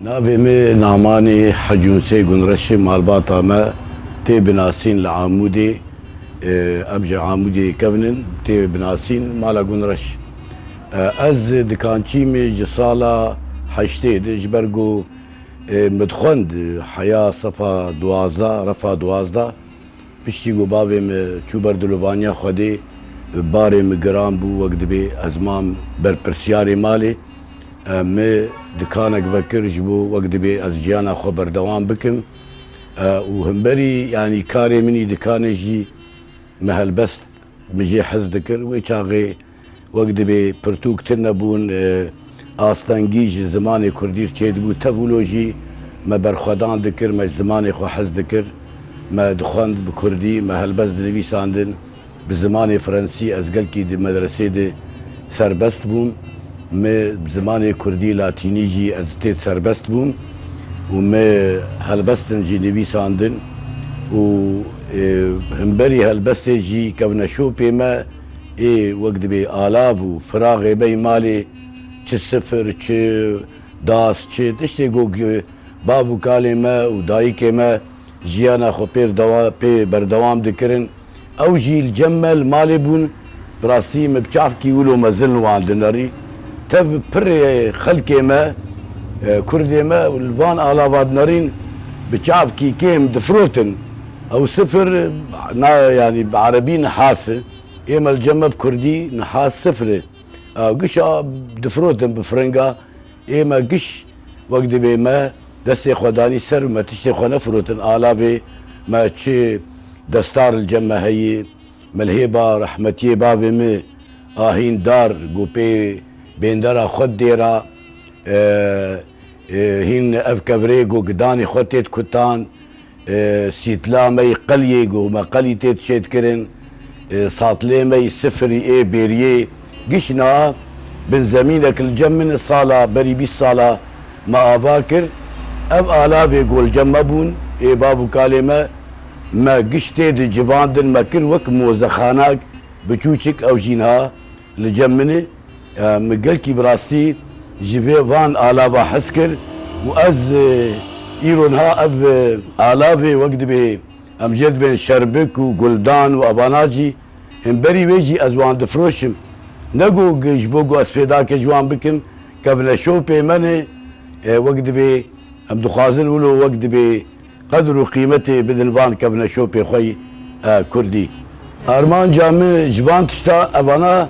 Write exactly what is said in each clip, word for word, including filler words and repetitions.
Navê min Namanê Hecî Nûsê Gunreşê, malbata me tê binasîn li Amûdê. E, em ji Amûdê kevin in, tê binasîn mala Gunreş. E, ez dikançî me ji sala heştê de, ji ber ku, e, min dixwend heya sefa duwazdeh, refa duwazdeh. Piştî ku bavê min çû ber dilovaniya Xwedê, barê min giran bû, wek dibê ez mam berpirsiyarê malê. E, min dikanek vekir ji bo wek dibê ez jiyana xwe berdewam bikim. E, û himberî, yanî karê min î dikanê jî min helbest, min jê hez dikir. Wê çaxê wek dibê pirtûk tune bûn, e, astengî ji zimanê kurdî çêdibû. Tev wilo jî me berxwedan dikir, me ji zimanê xwe hez dikir. Me dixwend bi kurdî, me helbest dinivîsandin. Bi zimanê frensî ez gelkî di medresê de serbest bûm. Me bi zimanê kurdî, latînî jî ez tê serbest bûm û me helbestin jî nivîsandin û, e, himberî helbestê jî kevneşopê me ê wek dibê alav û firaxê me yî malê, çi sifir, çi das, çi tiştê ku bav û kalê me û dayikê me jiyana xwe pêr dewa-, pê berdewam dikirin. Ew jî li cem me li malê bûn. Bi rastî min bi çavkî wilo mezin li wan dinerî. Tev pirê xelkê me, e, kurdê me li van alava dinerîn, bi çavkî kêm difirotin. Ew sifir, na, yanî bi erebî nihas e. Ê me li cem me bi kurdî nihas sifir e. Ew gişa difirotin bi firinga. Ê me giş wek dibê me destê xwe danî ser û me tiştê xwe nefirotin. Alavê me çi destar li cem me heyî, me li hêba rehmetiyê bavê min Ahîn Dar, ku pê bêndera xwe dêra, e, e, hîn ev kevirê ku gidanê xwe tê dikutan, e, sîtla me yî qeliyê, ku me qelî tê dişêdkirin, e, satlê me yî sifirî ê bêriyê, giş niha binzemînek li cem min sala, berî bîst sala me ava kir. Ev alavê ku li cem me bûn, ê bav û kalê me, me giş tê de civandin, me kir wek mozexanak biçûçik, ew jî niha li cem min e. E, min gelkî bi rastî ji vê van alava hez kir û ez, e, îro niha ev, e, alavê wek dibê em jê dibên şerbik û guldan û evana jî, himberî wê jî ez wan difiroşim. Ne ku ji bo ku ez fêdakê ji wan bikim, kevneşopê me ne, e, wek dibê em dixwazin wilo wek dibê qedr û qîmetê bidin van kevneşopê xwe yî, e, kurdî. Armanca min ji van tişta evana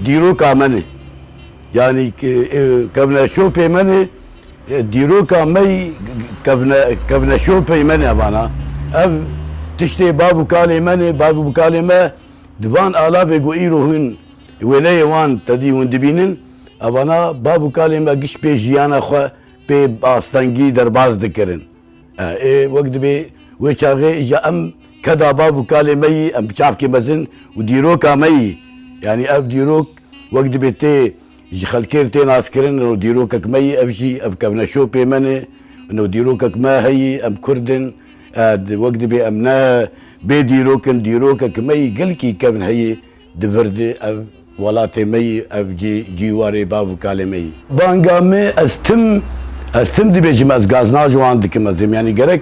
dîroka me ne. Yanî, e, e, kevneşopê me ne, e, dîroka me yî kevne-, kevneşopê me ne evana. Ev tiştê bav û kalê me ne, bav û kalê me di van alavê ku îro hûn wêneyê wan tedî hûn dibînin, evana bav û kalê me giş pê jiyana xwe pê astengî derbas dikirin. E, ê wek dibê wê çaxê îja em keda bav û kalê me yî, em bi çavkê mezin û dîroka me yî. Yanî ev dîrok wek dibê tê ji xelkê re tê naskirin, ew dîrokek me yî, ev jî ev kevneşopê me ne, ew dîrokek me heyî, em kurd in, e, di-, wek dibê em ne bê dîrok in, dîrokek me yî gelkî kevn heyî. Di vir de ev welatê me yî, ev cî-, cîwarê bav û kalê me yî. Banga me, ez tim, ez tim dibêjim, ez gazna ji wan dikim, ez êm. Yanî gerek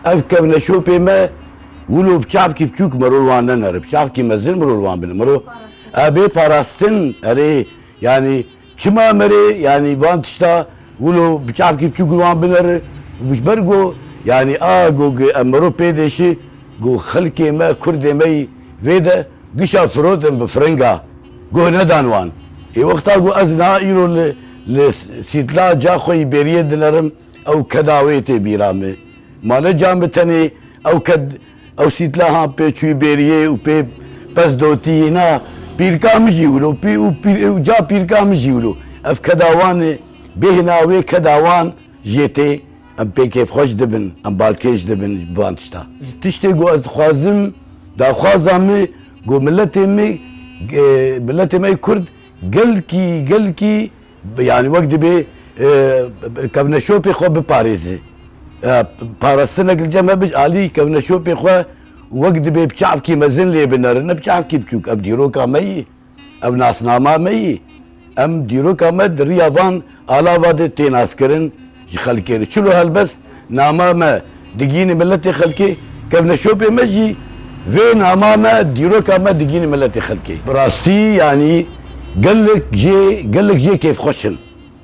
ev kevneşopê me wilo bi çavkî biçûk mero li wan nenere, bi çavkî mezin mero li wan bine. Mero, e, bê parastin, erê, yanî çima merê, yanî van tişta wilo bi çavkî biçûk li wan binere, ji ber ku, yanî a ku, ku em mero pê dêşi, ku xelkê me, kurdê me yî vê de, gişa firotin bi firinga, guh nedan wan. Ê wexta ku ez niha îro li, li sîtla ca xwe yî bêriyê dinerim, ew keda wê tê bîra min. Ma ne ca min tenê ew ked, ew sîtla han pê çûyî bêriyê û pê pez dotî, na pîrka min jî wilo, pî-, û pîr-, û ca pîrka min jî wilo. Ev keda wan e, bêhna wê keda wan jê tê, em pê kêfxweş dibin, em balkêş dibin bi van tişta. Tiştê ku ez dixwazim, daxwaza min, ku miletê min, e, miletê me yê Kurd gelkî, gelkî, yanî wek dibê, e, kevneşopê xwe biparêze. E, parastinek li cem me bi alî kevneşopê xwe wek dibê bi çavkî mezin lê binere, ne bi çavkî biçûk. Ev dîroka me yî. Ev nasnama me yî. Em dîroka me di riya van alava de tê naskirin, Ji xelkê re çilo helbest, nama me digînî miletê xelkê, kevneşopê me jî vê nama me, dîroka me digînî miletê xelkê. Bi rastî, yanî gelek jê, gelek jê kêfxweş in.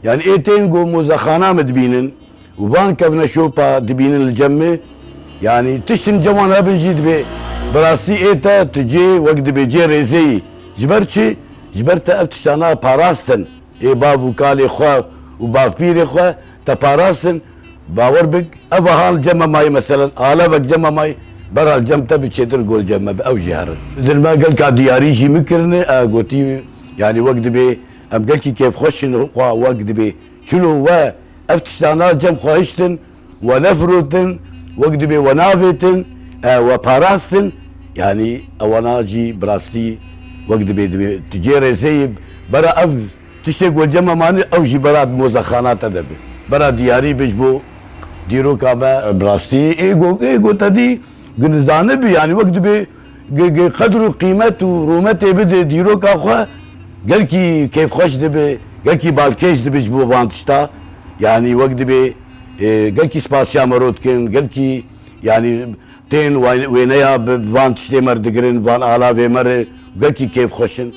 Yanî ê tên ku mozexana me dibînin û van kevneşopa dibînin li cem me, yanî tiştin cem wan hebin jî dibê bi rastî ê te tu cê wek dibê cê rêzê yî. Ji ber çi? Ji ber te ev tiştana parastin. Ê bav û kalê xwe û bavpîrê xwe te parastin, bawer bik, ev han cem me mayî, meselen, alevek cem me mayî, berha li cem te bi çêtir gol cem me bi, ew jî herin. Dilme gelka diyarî jî min kirine, e, gotî, yanî wek dibê em gelkî kêfxweş in, xwe wek dibê çilo we ev tiştana cem xwe hiştin, we nefirotin, wek dibê we navêtin, e, we parastin, yanî ewana jî bi rastî wek dibê dibê tu cê rêzeyî bera ev tiştê ku cem me mane, ew jî bera mozexana te de be. Bera diyarî be ji bo dîroka me. Bi rastî ê ku, ê ku te dî, ku nizanibi, yanî wek dibê, ku, ku qedr û qîmet û rûmetê bide dîroka xwe, gelkî kêfxweş dibe, gelkî balkêş dibe ji bo van tişta. Yanî wek dibê, e, gelkî spasiya me ro dikin, gelkî, yanî, tên wa-, wêneya bi van tiştê me re digirin, van alavê me re, gelkî kêfxweş in.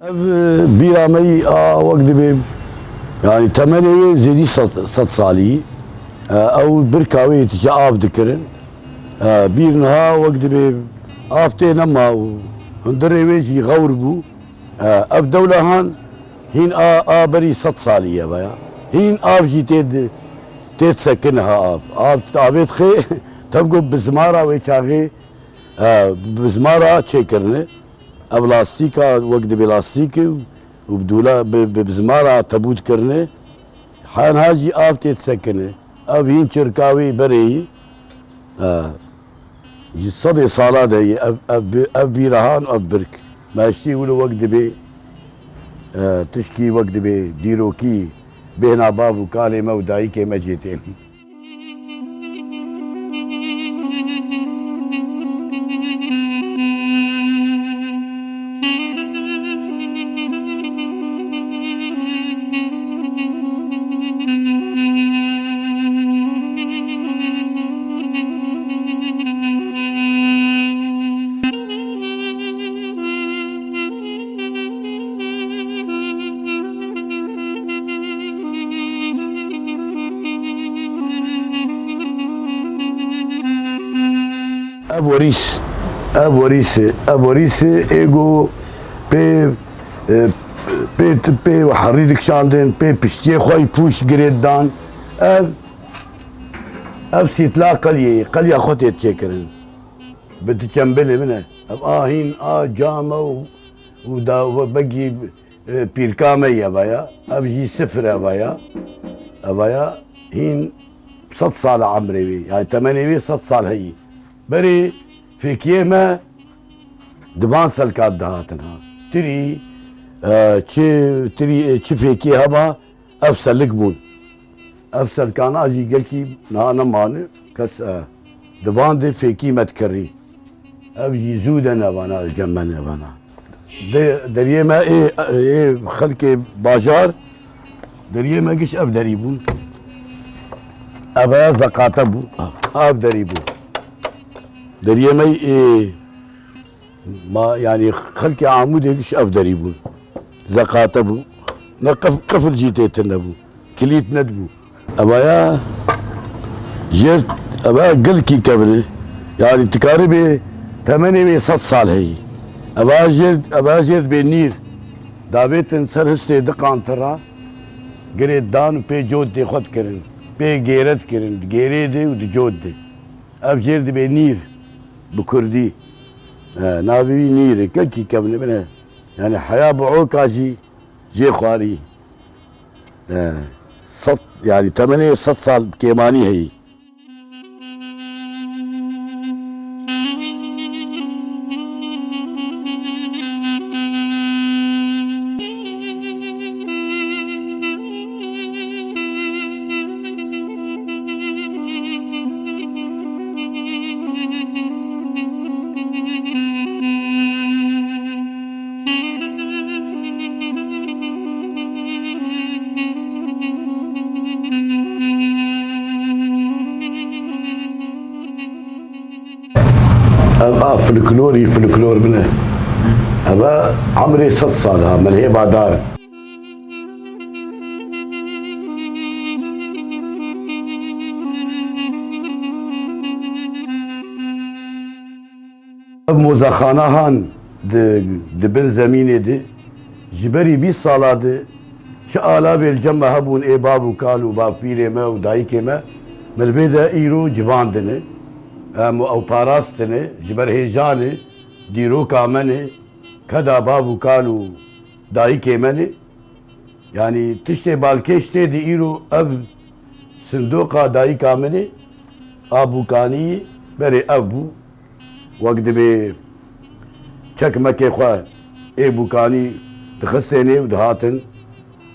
Ev, e, bîra me yî a wek dibê, yanî temenê wê zêdî sed, sed salî. E, ew birka wê yê tije av dikirin. E, bîr niha wek dibê av tê nema û hundirê wê jî xewr bû. E, ev dewla han hîn a, a berî sed salî ye veya. Hîn av jî tê di, tê disekine ha av. Av, avê dixê, tev ku bizmara wê çaxê, e, bizmara çêkirine. Ev lastîka wek dibê lastîk e û bi dûla-, bi, bi bizmara tebût kirine. Henha jî av tê disekine. Ev hîn çirka wî berê yî, e, ji sedê sala de yî ev, ev bi-, ev bîra han, ev birk. Me hiştî wilo wek dibê, e, tişkî wek dibê dîrokî bêhna bav û kalê me û dayikê me jê tên. Ev werîs, ev werîs e, ev werîs e, ê ku pê, e, pê, pê herî dikişandin, pê piştiyê xwe yî pûş girê didan. Ev, ev sîtla qeliyê, qeliya xwe tê çêkirin. Bi tu çembilê min e. Ev a hîn a cam e û, û da we begî, e, pîrka me ye vaya. Ev jî sifir e vaya. Evaya hîn sed sal e emrê wî. Yani temenê wî sed sal heyî. Berê fêkiyê me di van selka dihatin ha. Tirî, e, çi, tirî, e, çi fêkiyê hema, ev selik bûn. Ev selkana jî gelkî niha nemane, kes, e, di van de fêkî me dikerî. Ev jî zû de nevana, li cem me nevana. De-, deriyê me ê, ê xelkê bajar, deriyê me giş ev derî bûn. Ev ya zeqate bû, ev derî bû. Deriyê me ê Ma, yanî xelkê Amûdê giş ev derî bûn. Zeqate bû. Ne qif-, qifil jî tê tune bû. Kilît nedibû. Evaya jêr, evaya gelkî kevin e. Yanî dikarî bê temenê wê sed sal heyî. Evaya jêr, evaya jêr bê nîr. Davêtin ser histê di qantira, girê dan û pê cot dê xwe dikirin. Pê gêre dikirin, di gêrê de û di cot de. Ev jêr dibê nîr bi kurdî. E, navê wî nîr e, gelkî kevnibin e. Yani heya bi oka jî jê xwarî. E, sed, yani temenê sed sal kêmanî heyî. Ev a folklorî, folklor bine. Ev a emrê sed sal ha, melhê badar. Ev mozexana han di, di bin zemînê de, ji berî bîst sala de, çi alavê li cem me hebûn, ê bav û kal û bavpîrê me û dayikê me, me li vê de îro civandine. Em ew parastine, ji ber hêja ne, dîroka me ne, keda bav û kal û dayikê me ne. Yanî tiştê balkêş tê de îro ev sindoqa dayika min e, a bûkanî berê ev bû. Wek dibê çekmekê xwe ê bûkanî dixistênê û dihatin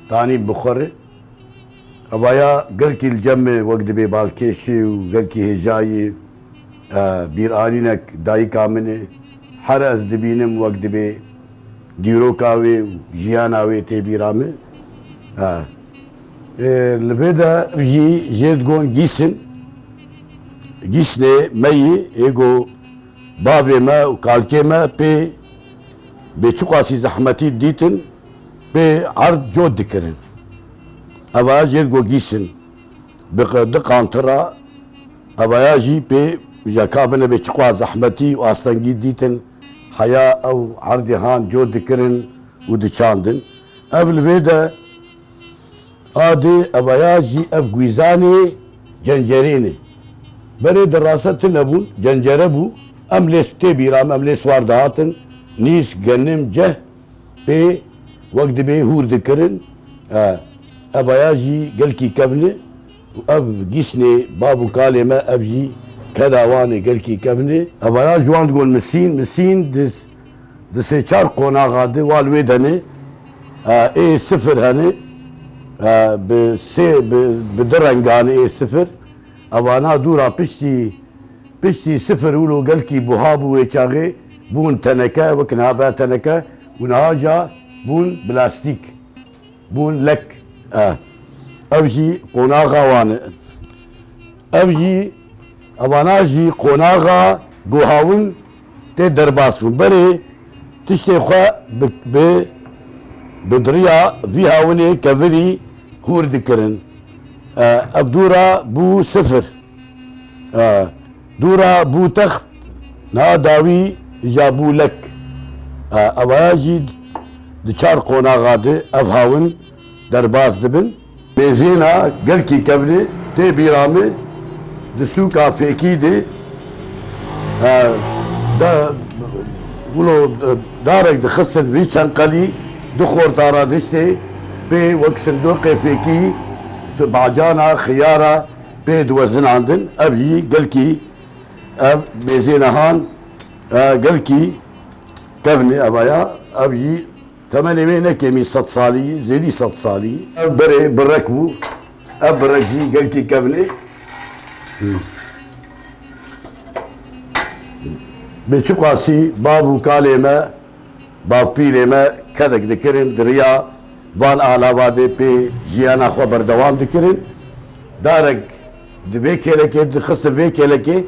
tanîn bi xwe re. Evaya gelkî li cem me wek dibê balkêşî û gelkî hêjayî, e, bîranînek dayika min e. Her ez dibînim wek dibê dîroka wê û jiyana wê tê bîra min. E, e, li vê de jî jê digon gîsin. Gîsnê me yî ê go bavê me û kalkê me pê bê çiqasî zehmetî dîtin, pê erd cot dikirin. Eva jê go gîsin. Bi qe-, di qantira evaya jî pê jeka bine bê çiqas zehmetî û astengî dîtin, heya ew erdê han cot dikirin û diçandin. Ev li vê de Adê evaya jî ev gwîzanê cencerê ne. Berê di rasa tune bûn, cencere bû. Em lê tê bîra me, em lê swar dihatin. Nîsk, genim, ceh pê wek dibê hûr dikirin. E, evaya jî gelkî kevn e. Û ev gîsnê bav û kalê me, ev jî keda wan e, gelkî kevn e. Evaya ji wan digon misîn, misîn di Di sê çar qonaxa di wal wê de ne, e, ê sifir hene, e, bi sê, bi, bi du rengan ê sifir. Evana dûra piştî, piştî sifir wilo gelkî buha bû wê çaxê, bûn teneke, wek niha be teneke û niha ja bûn plastîk. Bûn lek. E, ev jî qonaxa wan e. Ev jî, evana jî qonaxa guhawin tê derbas bûn. Berê tiştê xwe bi, bi, bi diriya vî hawinê kevirî hûr dikirin. E, ev dûra bû sifir. E, dûra bû text, niha dawî ja bû lek. E, evaya jî di çar qonaxa de ev hawin derbas dibin. Mêzêna gelkî kevnê tê bîra min di sûka Fêkî de, e, de, wilo, e, darek dixistin vî çenqelî du xortara diştê pê wek sindoqê Fêkî, bacana, xiyara, pê diwezinandin, ev jî gelkî, ev mêzêne han, e, gelkî kevnê evaya, ev jî temenê wê ne kêmî sed salî, zêdî sed salî. Ev berê birek bû, ev birek jî gelkî kevnê. Bê çiqasî bav û kalê me, bavpîrê me kedek dikirin, di riya van alava de pê jiyana xwe berdewam dikirin. Darek di vê kêlekê dixistin vê kêlekê,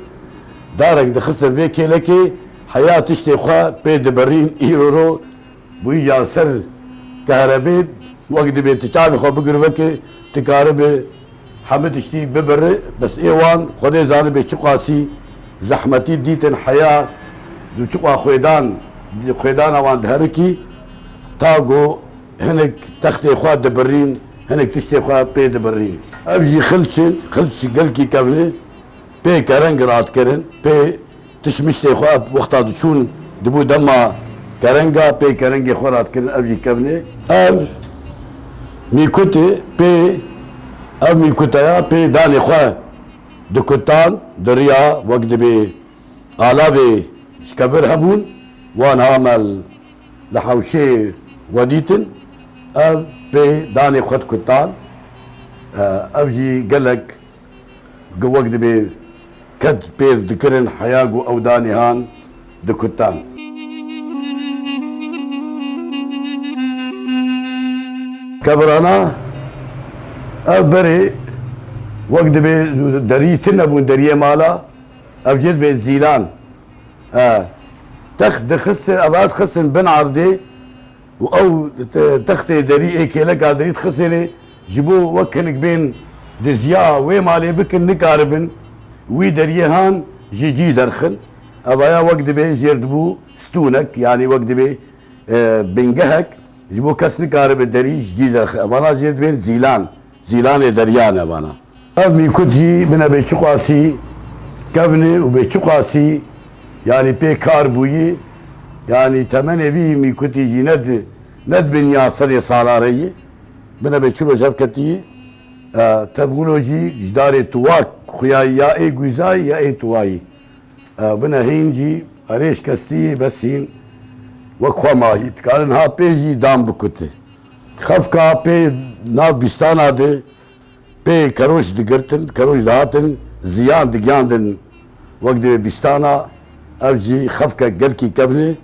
darek dixistin vê kêlekê, heya tiştê xwe pê dibirîn, îro ro bûyî ya ser keherebê, wek dibê tu çavê xwe bigir vekê, tu karibe hemû tiştî bibiri, bes ê wan Xwedê zanibê çiqasî zehmetî dîtin heya, çiqa xwêdan, xwêdana wan diherikî, ta ku hinek textê xwe dibirîn, hinek tiştê xwe pê dibirîn. Ev jî xilç in, xilç gelkî kevn e, pê kereng radkirin, pê tiştmiştê xwe wexta diçûn dibû dema kerenga, pê kerengê xwe radkirin, ev jî kevn e. Ev mîkut e, pê, ev mîkuteya pê danê xwe dikutan, diriya wek dibê alavê ji kevir hebûn, wan ha me li hewşê we dîtin, ev pê danê xwe dikutan. E, ev jî gelek gi-, wek dibê ked pêr dikirin heya ku ew danê han dikutan. Kevirana ev berê wek dibê derî tune bûn, deriyê mala, ev jê dibên zîlan. E, text dixistin, ev dixistin bin erdê û ew te-, textê derî ê kêleka derî dixistinê ji bo wek hinek bên diziya wê malê bikin, nikaribin wî deriyê han ji cî derxin. Evaya wek dibê jêr dibû stûnek, yanî wek dibê, e, bingehek, ji bo kes nikaribe derî ji cî derxe. Evana jê dibên zîlan. Zîlanê derya ne vana. Ev mîkut jî bine bê çiqasî kevn e û bê çiqasî, yanî pê kar bûyî, yanî temenê vî mîkutî jî ne di, ne di bin ya sedê salare yî. Bine bê çi roj hev ketî, e, tevgûlo jî ji darê tuwak xuya ya ê guîzayî ya ê tuwayî. E, bine hîn jî erê şikestî bes hîn wek xwe mahî. Dikarin ha pê jî dam bikute. Xefka pê nav bîstana de pê keroş digirtin, keroş dihatin, ziyan digiyandin wek divê bîstana, ev jî xefke gelkî kevn e,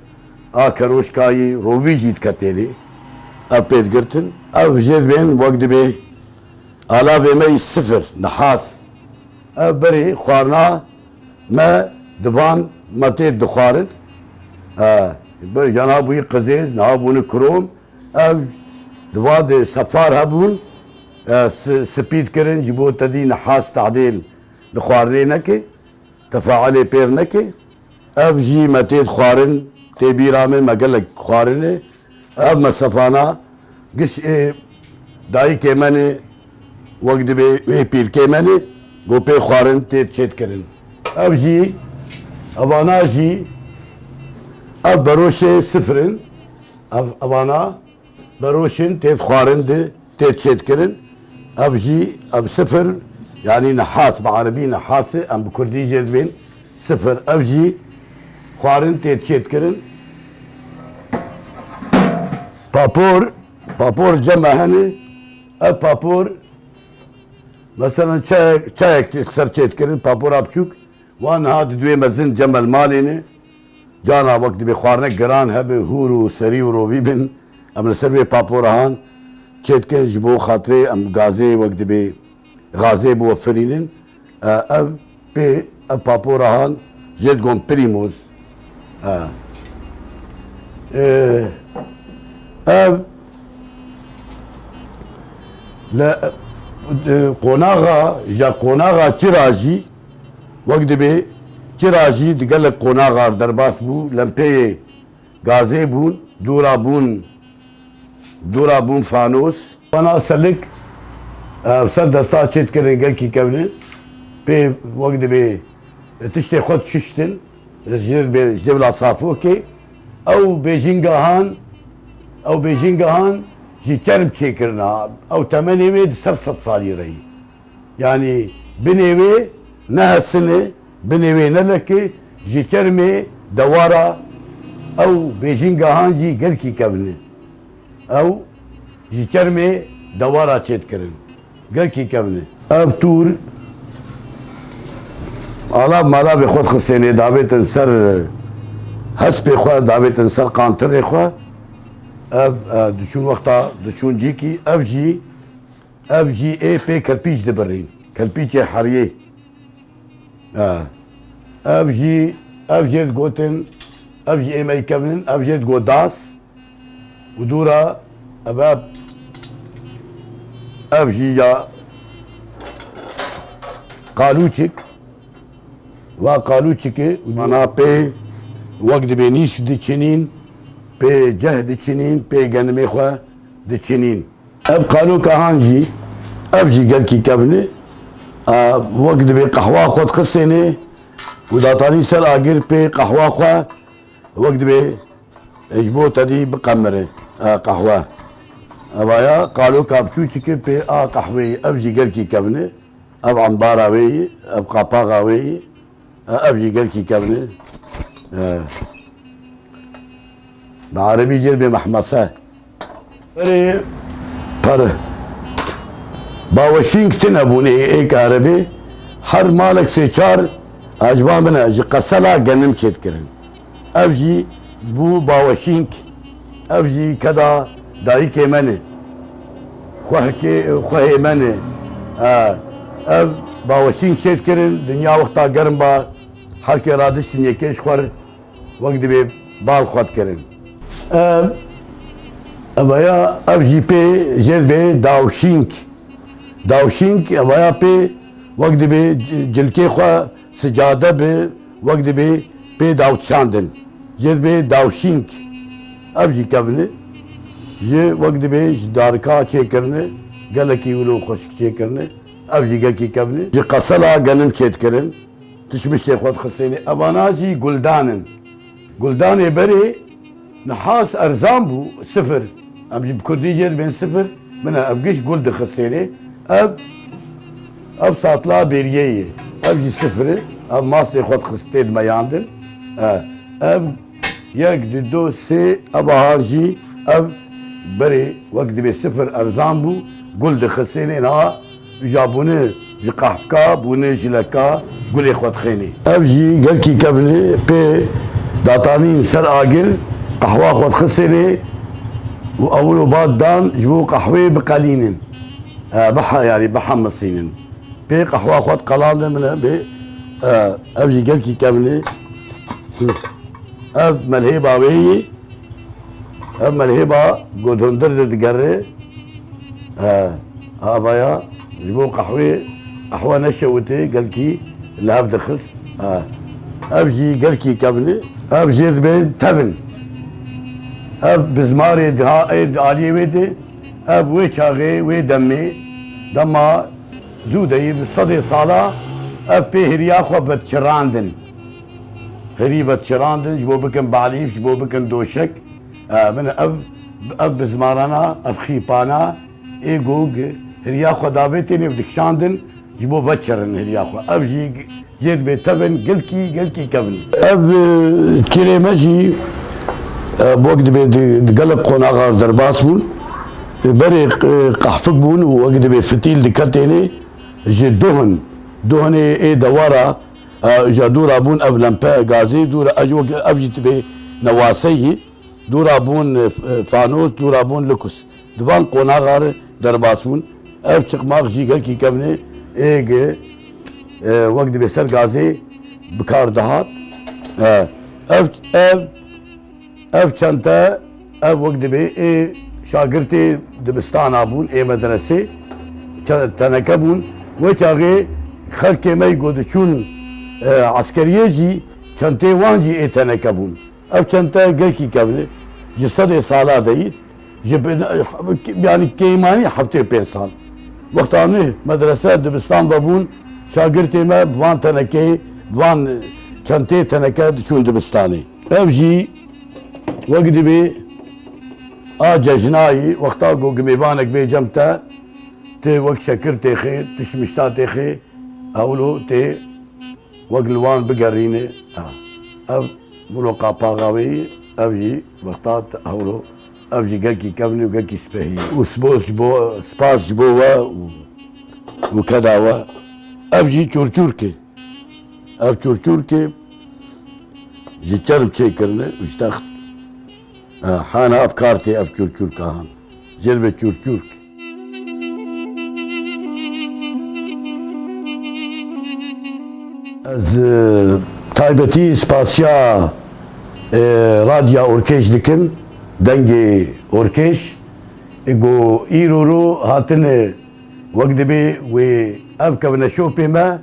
a keroşkayî rovî jî diketênê. Ev pê digirtin, ev jê dibên wek dibê alavê me yî sifir, nihas. Ev berê xwarina me divan me tê dixwarin. E, ber jana bûyî qizêz, niha bûne krom. Ev diva de sefar hebûn, e, si-, spî dikirin, ji bo te dî nihas tehdêl li xwarinê neke, tefailê pêr neke. Ev jî me tê dixwarin, tê bîra min, me gelek xwarine. Ev mesefana giş ê dayikê me ne, wek dibê ê pîrkê me ne, go pê xwarin tê çêtkirin. Ev jî, evana jî, ev beroşê sifir in. Ev, evana beroşin tê xwarin di tê çêtkirin. Ev jî, ev sifir, yanî nihas, bi erebî nihas e, em bi kurdî jê dibên sifir. Ev jî xwarin tê çêtkirin. Papor, papor cem me hene. Ev papor, meselen çayek, çayek ser çêtkirin, papora biçûk. Wan niha di duê mezin cem me li malê ne. Cana wek dibê xwarinek giran hebe, hûr û serî û rovî bin. Em li ser wê papora han çêdikin ji bo xatirê em gazê wek dibê gazê biwefirînin. E, ev pê, ev papora han jê digon Primoz. E, e, ev li, e, qonaxa, ya qonaxa çira jî wek dibê çira jî di gelek qonaxa derbas bû, lempeyê gazê bûn, dûra bûn, dûra bûn fanos. Vana selik, ev ser desta çêtkirin gelkî kevne. Pê wek dibê tiştê xwe dişuştin, ji dê-, ji dêvla safokê. Ew bêjînga han, ew bêjînga han ji çerm çêkirina. Ew temenê wê di ser sed salî re yî. Yanî binê wê ne hesin e, binê wê ne lek e, ji çermê dewara ew bêjînga han jî gelkî kevn e. Ew ji çermê dewara çêdikirin. Gelkî kevn e. Ev tûr alav malavê xwe dixistênê, davêtin ser hespê xwe, davêtin ser qantirê xwe. Ev, e, diçûn wexta diçûn cîkî, ev jî Ev jî ê pê kelpîç dibirîn. Kelpîçê heriyê. Ha. Ev jî, ev jê digotin, ev jî ê me yî kevnin, ev jê digot das. Û dûra, ev, ev, ev jî ya qalûçik. Va qalûçikê û mana pê wek dibê nîş diçinîn, pê ceh diçinîn, pê genimê xwe diçinîn. Ev qaloka han jî, ev jî gelkî kevn e. E, wek dibê qehwa xwe dixistênê û datanî ser agir pê qehwa xwe, wek dibê, e, ji bo tedî biqemire, e, qehwe. Evaya qaloka biçûçik e pê a qehweyê, ev jî gelkî kevn e. Ev embara wê yî, ev qapaxa wê yî, e, ev jî gelkî kevn e. E, bi erebî jê re bê mehmese. Berê pere. Baweşîng tune bûn ê, ê karebê. Her malek sê çar, e, ji van bine, ji qesela genim çêdikirin. Ev jî bû baweşîng. Ev jî keda dayikê me ne. Xwehkê, xwehê me ne. E, ev baweşîng çêdikirin. Dinya wexta germ ba, herkê radiştin yekê ji xwe re wek dibê bal xwe dikirin. Ev, evaya, ev jî pê jê dibê dawşîng. Dawşîng, evaya pê wek dibê c-, cilkê xwe sicade bi, wek dibê pê dawtişandin. Jê dibê dawşîng. Ev jî kevn e. Ji wek dibê ji darika çêkirine, gelekî wilo xweşik çêkirine. Ev jî gelkî kevn e. Ji qesela genim çêdikirin. Tişmiştê xwe dixistênê. Evana jî guldan in. Guldanê berê nihas erzan bû, sifir. Em jî bi kurdî jê dibên sifir. Bine ev giş gul dixistênê. Ev, ev satla bêriyê ye. Ev jî sifir e. Ev mastê xwe dixistê dimeyandin. E, ev yek, du, do, sê, ev aha jî ev berê wek dibê sifir erzan bû, gul dixistênê niha. Îja bûne ji qehfka, bûne ji leka gulê xwe dixênê. Ev jî gelkî kevn e, pê datanîn ser agir, qehwa xwe dixistênê û ewil û bad dan ji bo qehwê biqelînin. E, biha-, yanî bihemisînin. Pê qehwa xwe diqelandin bine bê, e, ev jî gelkî kevn e. Ev melhêba wê yî. Ev melhêba ku di hundir de digere, e, avaya ji bo qehwê, qehwe neşewitê gelkî li hev dixist. E, ev jî gelkî kevn e. Ev jê dibên tevin. Ev bizmarê diha ê di aliyê wê de, ev wê çaxê, wê demê, dema zû de yî bi sedê sala ev pê hiriya xwe vediçirandin. Hirî vediçirandin, ji bo bikin balîf, ji bo bikin doşek. E, min ev, ev bizmarana, ev xîpana, ê gog, hiriya xwe davêtêne û dikişandin, ji bo veçirin hiriya xwe. Ev jî jê dibê tevin, gelkî, gelkî kevn. Ev, e, kirê me jî, e, wek dibê di, di gelek qonaxa derbas bûn. E, berê, e, qehfik bûn û wek dibê fitîl diketêne ji duhin. Duhinê ê dewara, e, ji dûra bûn ev lempe gazê, dûra, ev jî wek, ev jî dibê newaseyî. Dûra bûn, e, f-, e, fanos, dûra bûn lukus. Di van qonaxa re derbas bûn. Ev çiqmaq jî gelkî kevn e, ê gi, e, wek dibê ser gazê bi kar dihat. E, ev, ev, ev çente, ev wek dibê ê şagirtê dibistana bûn, ê medresê çe-, teneke bûn. Wê çaxê xelkê me ku diçûn, e, eskeriyê jî çentê wan jî ê teneke bûn. Ev çente gelkî kevn e. Ji sedê sala de yî, ji bin, yanî kêmanî heftê û pênc sal. Wexta min medrese dibistan vebûn, şagirtê me bi van tenekeyê, bi van çentê teneke diçûn dibistanê. Ev jî wek dibê a cejnayî, wexta ku gimêvanek bê cem te, tê wek şekir têxê, tişmişta têxê, ewlo tê wek li wan bigerîne. Ha. Ev wilo qapaxa wê yî, ev jî wexta te hewlo, ev jî gelkî kevn û gelkî spehî. Û spas ji bo, spas ji bo we û, û keda we. Ev jî çûrçûrk e. Ev çûrçûrk e ji çerm çêkirine û ji text. E, hana ev kar tê ev çûrçûrka han. Jê re bê çûrçûrk. Ez, e, taybetî spasiya, e, Radya Orkêş dikim, Dengê Orkêş, e, ku îro ro hatine wek dibê wê ev kevneşopê me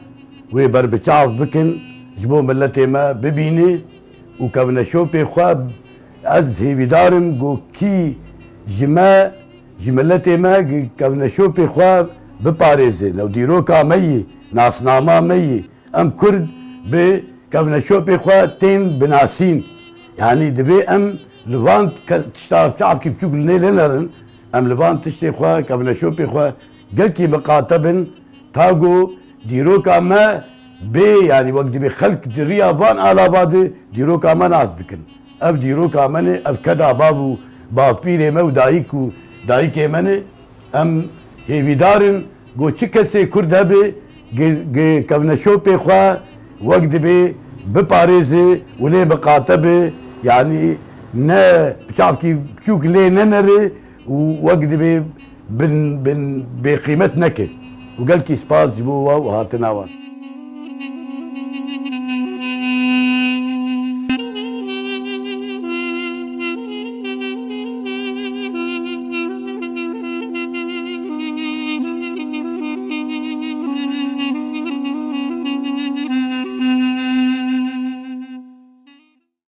wê berbiçav bikin, ji bo miletê me bibîne û kevneşopê xwe ez hêvîdar im ku kî ji me Ji miletê me gi kevneşopê xwe biparêzin. Ew dîroka me yî, nasnama me yî. Em Kurd bi kevneşopê xwe tên binasîn. Yanî divê em li van ke-, tişta çavkî biçûk li nê lê nerin. Em li van tiştê xwe, kevneşopê xwe gelkî miqate bin. Ta ku dîroka me bê, yanî wek dibê xelk di riya van alava de dîroka me nas dikin. Ev dîroka me ne, ev keda bav û bavpîrê me û dayik û dayikê me ne. Em hêvîdar in ku çi kesê Kurd hebe, gi, gi kevneşopê xwe wek dibê biparêze û lê miqate be, yanî ne bi çavkî biçûk lê nenere û wek dibê bin, bin bêqîmet neke. Û gelkî spas ji bo we û hatina we.